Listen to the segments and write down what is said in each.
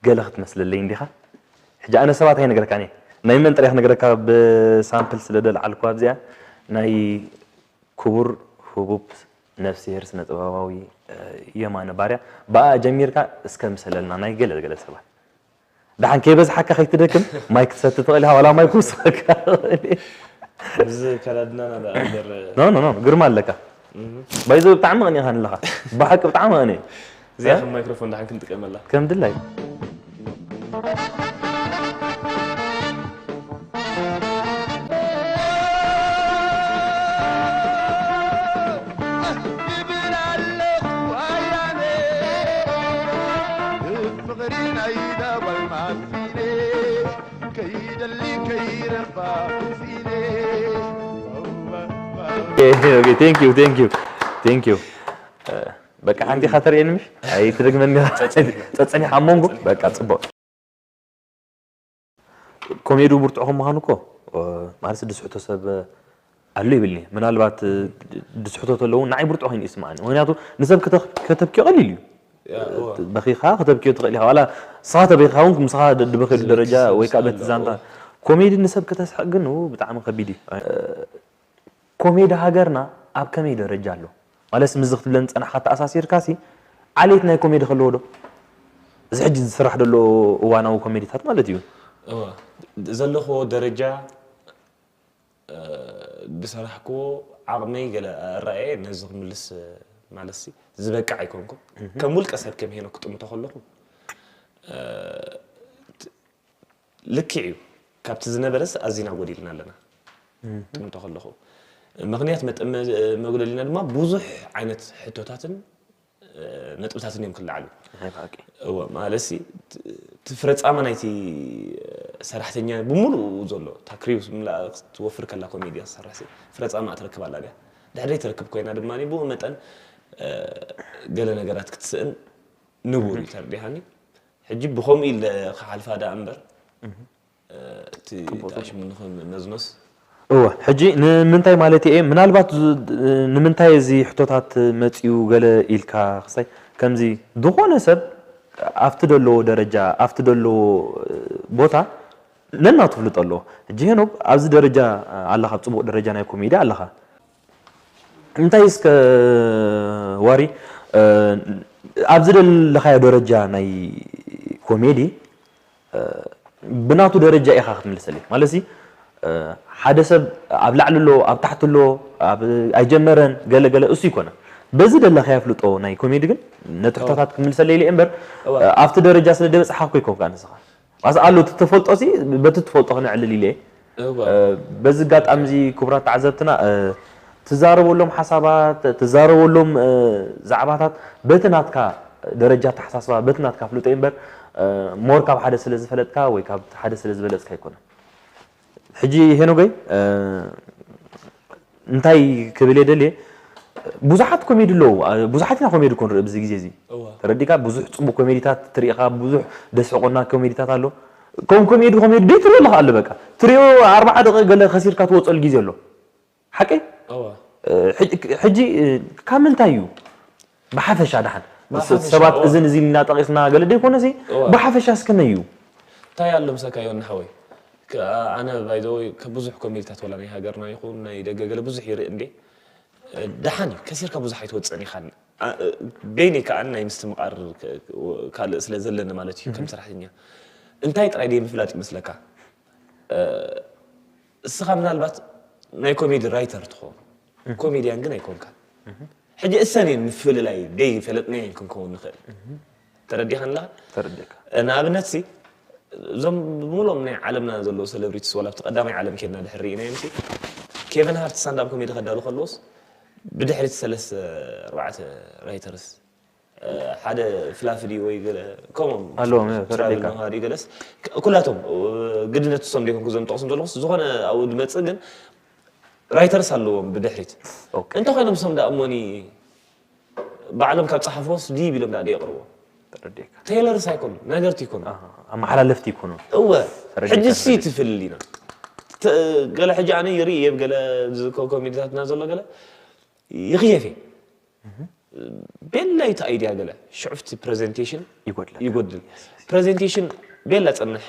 ገለ ክትመስለለይ እንዲኻ። ሕጂ ኣነ ሰባት ኣይነግረካን እየ። ናይ መን ጥራይ ክነግረካ ብሳምፕል ስለ ደልዓልኩ ኣብዚኣ ናይ ክቡር ህቡብ ነፍስሄር ስነ ጥበባዊ የማነ ባርያ ብኣ ጀሚርካ እስከ ምሰለልና ናይ ገለ ገለ ሰባት። ደሓን ከይበዝሓካ ከይትደክም ማይ ክትሰቲ ትኽእል ኢኻ፣ ዋላ ማይ ክውስኸካ። እዚ ከዳድናና ዳ እምበር ኖ ኖ ኖ ግርማ ኣለካ። ባይዞ ብጣዕሚ ቕኒ ኢኻ ንለኻ። ብሓቂ ብጣዕሚ ቕኒ። እዚኣ ከም ማይክሮፎን ደሓን ክንጥቀመላ። ከም ድላይ። ፍቕሪ ናይ ዳባይ ማሲነ ከይደሊ ከይረኽባ ኢለ Okay, thank you, thank you, thank you. በቃ ሓንቲ ኢኻ ተርእየኒ ምሽ? ኣይትደግመኒ። ጸጸኒሕ ኣብ መንጎ በቃ ጽቡቕ። ኮሜዲ ብርቱዕ ከም ምዃኑ እኮ ማለት ድስሕቶ ሰብ ኣሎ ይብልኒ። ምናልባት ድስሕቶ ተለዉ ንዓይ ብርቱዕ ኮይኑ ይስምዓኒ። ምክንያቱ ንሰብ ከተብኪዮ ቀሊል እዩ። በኺኻ ከተብኪዮ ትኽእል ኢኻ። ዋላ ንስኻ ተበኺኻ እውን ምሳኻ ድበኺሉ ደረጃ ወይ ከዓ በቲ ዛንታ ኮሜዲ ንሰብ ከተስሕቕ ግን ብጣዕሚ ከቢድ እዩ። ኮሜዲ ሃገርና ኣብ ከመይ ደረጃ ኣሎ? ማለትስ ምስዚ ክትብለኒ ዝጸናሕካ ኣተኣሳሲርካሲ ዓሌት ናይ ኮሜዲ ከለዎ ዶ? እዚ ሕጂ ዝስራሕ ዘሎ እዋናዊ ኮሜዲታት ማለት እዩ። እወ ዘለኽዎ ደረጃ ዝሰራሕክዎ ዓቕመይ ገለ ኣረኣየ ነዚ ክምልስ ማለትሲ ዝበቅዕ ኣይኮንኩን። ከም ውልቀ ሰብ ከም ሄኖክ ክጥምቶ ከለኹ ልክዕ እዩ። ካብቲ ዝነበረስ ኣዚና ጎዲልና ኣለና። ጥምቶ ከለኹ ምኽንያት መጠ- መ- መጉደሊና ድማ ብዙሕ ዓይነት ሕቶታትን ነጥብታትን እዮም ክለዓሉ። ናይ ብሓቂ እወ ማለትሲ እቲ ፍረፃማ ናይቲ ሰራሕተኛ ብምሉኡ ዘሎ እታ ክሪው ምልኣ ክትወፍር ከላ ኮሜድያ ዝሰርሕ ፍረፃማ ትረክብ ኣላ ድያ። ድሕሪ ትረክብ ኮይና ድማ ብኡ መጠን ገለ ነገራት ክትስእን ንቡር እዩ ተረዲሃኒ። ሕጂ ብኸምኡ ኢለ ክሓልፋ ደኣ እምበር እቲ ተኣሽሙ ንኽመዝኖስ እወ ሕጂ ንምንታይ ማለት እየ ምናልባት ዝ- ንምንታይ እዚ ሕቶታት መፅኡ ገለ ኢልካ ክሳይ ከምዚ ዝኾነ ሰብ ኣብቲ ደለዎ ደረጃ ኣብቲ ደለዎ ቦታ ነናቱ ፍልጦ ኣለዎ። ሕጂ ሄኖክ ኣብዚ ደረጃ ኣለኻ፣ ኣብ ፅቡቕ ደረጃ ናይ ኮሜዲ ኣለኻ። እንታይ እስከ ዋሪ ኣብዚ ደለኻዮ ደረጃ ናይ ኮሜዲ ብናቱ ደረጃ ኢኻ ክትምልሰለይ ማለት ሲ ሓደ ሰብ ኣብ ላዕሊ ኣሎ ኣብ ታሕቲ ኣሎ ኣብ ኣይጀመረን ገለ ገለ እሱ ይኮነ በዚ ደለኻዮ ፍልጦ ናይ ኮሜዲ ግን ነቲ ሕቶታት ክምልሰለይ ኢለ እምበር ኣብቲ ደረጃ ስለ ደበፅሓ እኮ ይኮንካ ንስኻ ማስ ኣሎ እቲ ተፈልጦ ሲ በቲ ትፈልጦ ክነዕልል ኢለ እየ። በዚ ኣጋጣሚ እዚ ክቡራት ተዓዘብትና ትዛረበሎም ሓሳባት ትዛረበሎም ዛዕባታት በቲ ናትካ ደረጃ ኣተሓሳስባ በቲ ናትካ ፍልጦ እዩ እምበር ሞር ካብ ሓደ ስለ ዝፈለጥካ ወይ ካብ ሓደ ስለ ዝበለፅካ ኣይኮነን። ሕጂ ሄኖገይ እንታይ ክብል እየ ደልየ ብዙሓት ኮሜዲ ኣለዉ ብዙሓት ኢና ኮሜዲ እኮ ንርኢ ብዚ ግዜ እዚ ተረዲካ ብዙሕ ፅቡቅ ኮሜዲታት ትርኢ ኢኻ ብዙሕ ደስሕቆና ኮሜዲታት ኣሎ ከም ኮሜዲ ኮሜዲ ደይ ትሪኦ ኣለኻ ኣሎ በቃ ትሪኦ ኣርባዓ ደቂ ገለ ከሲርካ ትወፀሉ ግዜ ኣሎ ሓቀይ ሕጂ ካብ ምንታይ እዩ ብሓፈሻ ደሓን ሰባት እዝን እዚ ኢልና ጠቂስና ገለ ደይኮነ ሲ ብሓፈሻ እስከመይ እዩ እንታይ ኣሎ ምሳካ ዮና ሓወይ ኣነ ባይዘወይ ከብዙሕ ኮሜዲታት ወላ ናይ ሃገርና ይኹን ናይ ደገ ገለ ብዙሕ ይርኢ እንዴ ደሓን እዩ ከሲርካ ብዙሕ ኣይትወፅእን ኢኻ በይነይ ከዓ ናይ ምስትምቓር ካልእ ስለ ዘለኒ ማለት እዩ ከም ሰራሕተኛ እንታይ ጥራይ ደይ ምፍላጥ ይመስለካ እስኻ ምናልባት ናይ ኮሜዲ ራይተር ትኸውን ኮሜድያን ግን ኣይኮንካን ሕጂ እሰን እየን ምፍልላይ ደይ ፈለጥናየን ክንከውን ንኽእል ተረዲኻን ኣለኻ ተረዲኻ ንኣብነት ሲ እዞም ብምሎም ናይ ዓለምና ዘለዉ ሰለብሪቲስ ዋላ ኣብቲ ቀዳማይ ዓለም ኬድና ድሕር ርኢናዮም ሲ ኬቨን ሃርት ስታንዳፕ ኮሜዲ ከዳሉ ከለዎስ ብድሕሪት ሰለስተ ኣርባዕተ ራይተርስ ሓደ ፍላፍዲ ወይ ገለ ከምኦም ኣለዎም ተረዲካ ገለስ ኩላቶም ግድነት እሶም ደይኮንኩ ዘምጠቕሶም ዘለኹስ ዝኾነ ኣብኡ ዝመፅእ ግን ራይተርስ ኣለዎም ብድሕሪት እንተኾይኖም እሶም ደኣ እሞኒ ባዕሎም ካብ ፀሓፍዎስ ድይብ ኢሎም ደኣ ደየቕርቦ ተረዲካ ቴይለርስ ኣይኮኑ ነገርቲ ይኮኑ ኣመሓላለፍቲ ይኮኑ እወ ሕጂ ሲ ትፍልል ኢና ገለ ሕጂ ኣነ ይርኢ የብ ገለ ኮሜዲታትና ዘሎ ገለ ይኽየፍ እየ ቤላይቲ ኣይድያ ገለ ሽዑፍቲ ፕሬዘንቴሽን ይጎድል ፕሬዘንቴሽን ቤላ ጸንሕ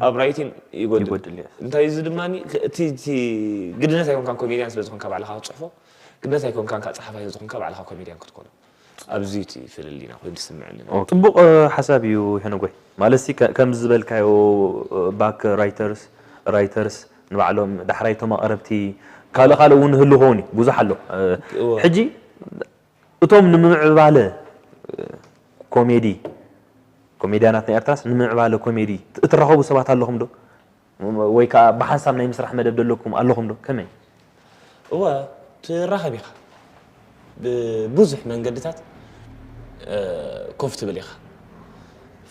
ኣብ ራይቲን ይጎድል። ይጎድል፣ yes። እንታይ እዚ ድማ እቲ እቲ ግድነት ኣይኮንካን ኮሜድያን ስለ ዝኾንካ ባዕልኻ ክትጽሕፎ ግድነት ኣይኮንካን ካብ ጸሓፋይ ስለ ዝኾንካ ባዕልኻ ኮሜድያን ክትኮኖ ኣብዚ እቲ ፍልልይና ኮይኑ ዝስምዐኒ። ጽቡቕ ሓሳብ እዩ ሄኖጎይ። ማለት ሲ ከምዚ ዝበልካዮ ባክ ራይተርስ ራይተርስ ንባዕሎም ዳሕራይ እቶም ኣቕረብቲ ካልእ ካልእ እውን ህሉ ኸውን እዩ ብዙሕ ኣሎ። ሕጂ እቶም ንምምዕባለ ኮሜዲ ኮሜድያናት ናይ ኤርትራስ ንምምዕባለ ኮሜዲ እትራኸቡ ሰባት ኣለኹም ዶ? ወይ ከዓ ብሓንሳብ ናይ ምስራሕ መደብ ደለኩም ኣለኹም ዶ? ከመይ? እወ ትራኸብ ኢኻ ብብዙሕ መንገድታት ኮፍ ትብል ኢኻ።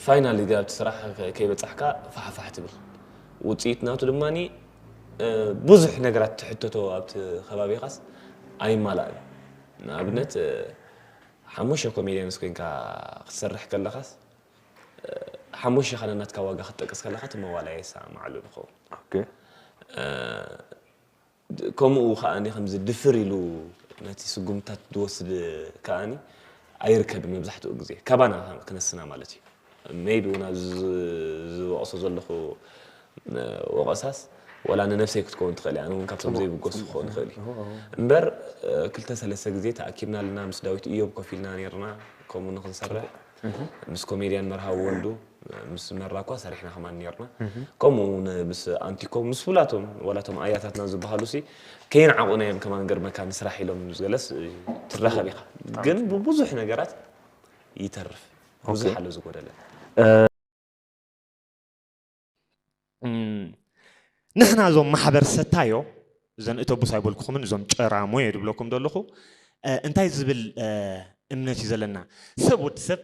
ፋይናሊ ኣብቲ ስራሕ ከይበፃሕካ ፋሕፋሕ ትብል። ውፅኢት ናቱ ድማ ብዙሕ ነገራት ትሕተቶ ኣብቲ ከባቢኻስ ኣይማላእን። ንኣብነት ሓሙሽተ ኮሜድያንስ ኮይንካ ክትሰርሕ ከለኻስ ሓሙሽተ ኻነ ናትካ ዋጋ ክትጠቅስ ከለኻ እቲ መዋላ የሰማማዓሉ ንኸውን። ከምኡ ከኣ ከምዚ ድፍር ኢሉ ነቲ ስጉምታት ዝወስድ ከኣ ኣይርከብን። መብዛሕትኡ ግዜ ካባና ክነስና ማለት እዩ። ሜይቢ እውን ኣብዚ ዝወቕሶ ዘለኹ ወቐሳስ ዋላ ንነብሰይ ክትከውን ትኽእል እያ። ኣነ እውን ካብቶም ዘይብገሱ ክኸውን ይኽእል እዩ። እምበር ክልተ ሰለስተ ግዜ ተኣኪብና ኣለና። ምስ ዳዊት እዮብ ኮፍ ኢልና ነይርና ከምኡ ንክንሰርሕ ምስ ኮሜድያን መርሃዊ ወልዱ ምስ መራ እኳ ሰሪሕና ከማን ነርና። ከምኡ እውን ምስ ኣንቲኮ ምስ ብላቶም ዋላቶም ኣያታትና ዝበሃሉ ሲ ከይንዓቑና እዮም ከማን ገርመካ ንስራሕ ኢሎም ዝገለስ ትራኸብ ኢኻ። ግን ብብዙሕ ነገራት ይተርፍ ብዙሕ ኣሎ ዝጎደለ። ንሕና እዞም ማሕበር ሰታዮ እዘን እተቡስ ኣይበልኩኹምን እዞም ጨራሞ እየ ድብለኩም ዘለኹ እንታይ ዝብል እምነት እዩ ዘለና ሰብ ወዲ ሰብ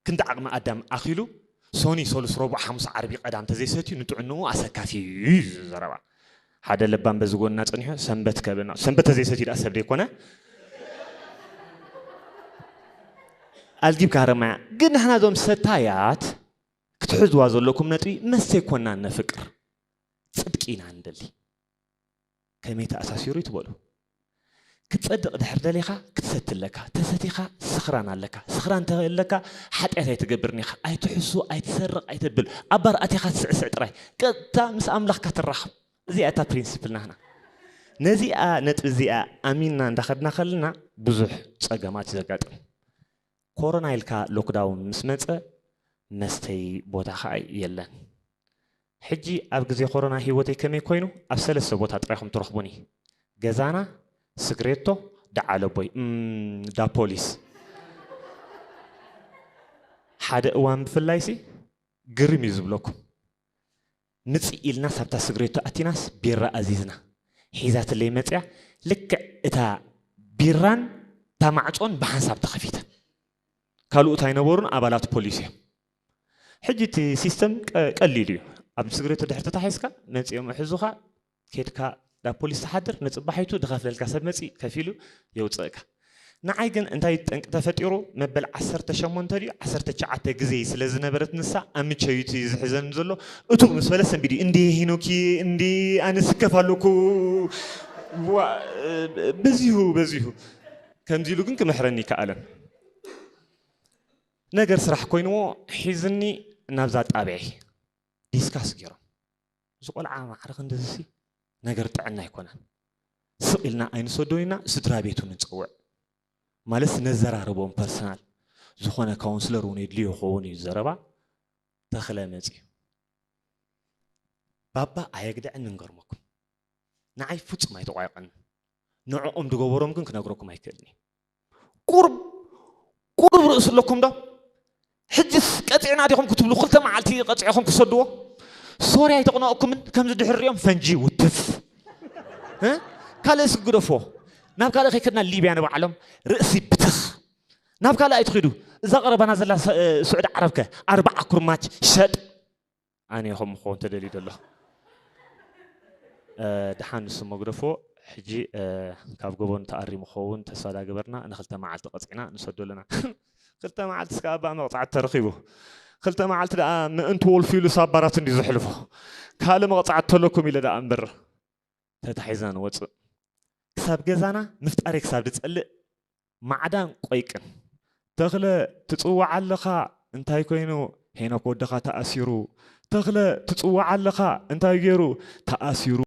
ክንዲ ዓቕሚ ኣዳም ኣኺሉ ሶኒ ሰሉስ ረቡዕ ሓሙስ ዓርቢ ቀዳም ተዘይሰትዩ ንጥዕንኡ ኣሰካፊ እዩ እዩ ዘረባ ሓደ ለባም በዚ ጎንና ጸኒሑ ሰንበት ከብልና ሰንበት ተዘይሰትዩ ደኣ ሰብ ደይኮነ ኣልጊብካ ሃረማያ ግን ንሕና እዞም ሰታያት ክትሕዝዋ ዘለኩም ነጥቢ መስተ ይኮና ነፍቅር ጽድቂ ኢና ንደሊ ከመይ ተኣሳሲሩ እዩ ትበሉ ክትጸድቕ ድሕር ደሊኻ ክትሰቲ ኣለካ ተሰቲኻ ስኽራን ኣለካ ስኽራን ተለካ ሓጢኣት ኣይትገብርን ኢኻ ኣይትሕሱ ኣይትሰርቕ ኣይተብል ኣብ ባር ኣቲኻ ትስዕስዕ ጥራይ ቀጥታ ምስ ኣምላኽካ ትራኸብ እዚኣ እታ ፕሪንስፕል ናህና ነዚኣ ነጥቢ እዚኣ ኣሚንና እንዳኸድና ከለና ብዙሕ ጸገማት እዩ ዘጋጥም ኮሮና ኢልካ ሎክዳውን ምስ መጸ መስተይ ቦታ ኸኣ የለን። ሕጂ ኣብ ግዜ ኮሮና ህይወተይ ከመይ ኮይኑ ኣብ ሰለስተ ቦታ ጥራይ ኹም ትረኽቡኒ። ገዛና፣ ስግሬቶ፣ ደዓለቦይ፣ እም፣ ዳፖሊስ። ሓደ እዋን ብፍላይሲ ግርም እዩ ዝብለኩም። ምጽእ ኢልና ሳብታ ስግሬቶ ኣቲናስ ቢራ ኣዚዝና። ሒዛትለይ መጽያ ልክዕ እታ ቢራን እታ ማዕጾን ብሓንሳብ ተኸፊተን። ካልኦት ኣይነበሩን ኣባላት ፖሊስ እዮም። ሕጂ እቲ ሲስተም ቀሊል እዩ። ኣብ ስግሬቶ ድሕር ተታሒዝካ መጺኦም እሕዙኻ ኬድካ ናብ ፖሊስ ትሓድር ንጽባሒቱ ድኸፍለልካ ሰብ መጺ ከፊሉ የውጽእካ። ንዓይ ግን እንታይ ጠንቂ ተፈጢሩ መበል ዓሰርተ ሸሞንተ ድዩ ዓሰርተ ትሽዓተ ግዜ ስለ ዝነበረት ንሳ ኣምቸዩቲ ዝሕዘን ዘሎ እቱቕ ምስ በለ ሰንቢዱ እንዲ ሂኖኪ እንዲ ኣነ ስከፍ ኣለኩ በዚሁ በዚሁ ከምዚ ኢሉ ግን ክምሕረኒ ይከኣለን ነገር ስራሕ ኮይንዎ ሒዝኒ ናብዛ ጣብያይ ዲስካስ ገይሮም እዚ ቆልዓ ማዕረ ክንድዚ ነገር ጥዕና ኣይኮነን ስቕ ኢልና ኣይንሰዶን ኢና ስድራ ቤቱ ንፀውዕ ማለት ነዘራርቦም ፐርሰናል ዝኾነ ካውንስለር እውን የድልዮ ይኸውን እዩ ዘረባ ተኽለ መፅዩ ባባ ኣየግድዐን ንንገርመኩም ንዓይ ፍጹም ኣይተቋይቐንን ንዕኦም ዝገበሮም ግን ክነግረኩም ኣይክእልን እየ ቁሩብ ቁሩብ ርእሲ ኣለኩም ዶ ሕጅስ ቀፂዕና ዲኹም ክትብሉ ክልተ መዓልቲ ቀፂዕኹም ክሰድዎ ሶርያ ኣይተቕነቕኩምን ከምዚ ድሕር ሪኦም ፈንጂ ውትፍ ካልእ እስኪ ግደፎ ናብ ካልእ ከይከድና ሊብያ ንባዕሎም ርእሲ ብትኽ ናብ ካልእ ኣይትኺዱ እዛ ቀረባና ዘላ ስዑዲ ዓረብከ ኣርባዓ ኩርማች ሸጥ ኣነ ከም ክኸውን ተደልዩ ዘሎ ድሓን ንሱ መግደፎ ሕጂ ካብ ገበኑ ተኣሪሙ ክኸውን ተስፋ ዳገበርና ንክልተ መዓልቲ ቀፂዕና ንሰዶ ኣለና ክልተ መዓልቲ እስከ ኣባ መቕፃዕቲ ተረኺቡ ክልተ መዓልቲ ደኣ ምእንቲ ወልፊ ኢሉ ሳባራት እንዲ ዘሕልፎ ካልእ መቕፃዕቲ ተለኩም ኢለ ደኣ እምበር ተታሒዝና ንወፅእ ክሳብ ገዛና ምፍጣሪ ክሳብ ዝፀልእ ማዕዳን ቆይቅን ተኽለ ትፅዋዕ ኣለኻ እንታይ ኮይኑ ሄኖክ ወድኻ ተኣሲሩ። ተኽለ ትጽዋዕ ኣለኻ፣ እንታይ ገይሩ? ተኣሲሩ።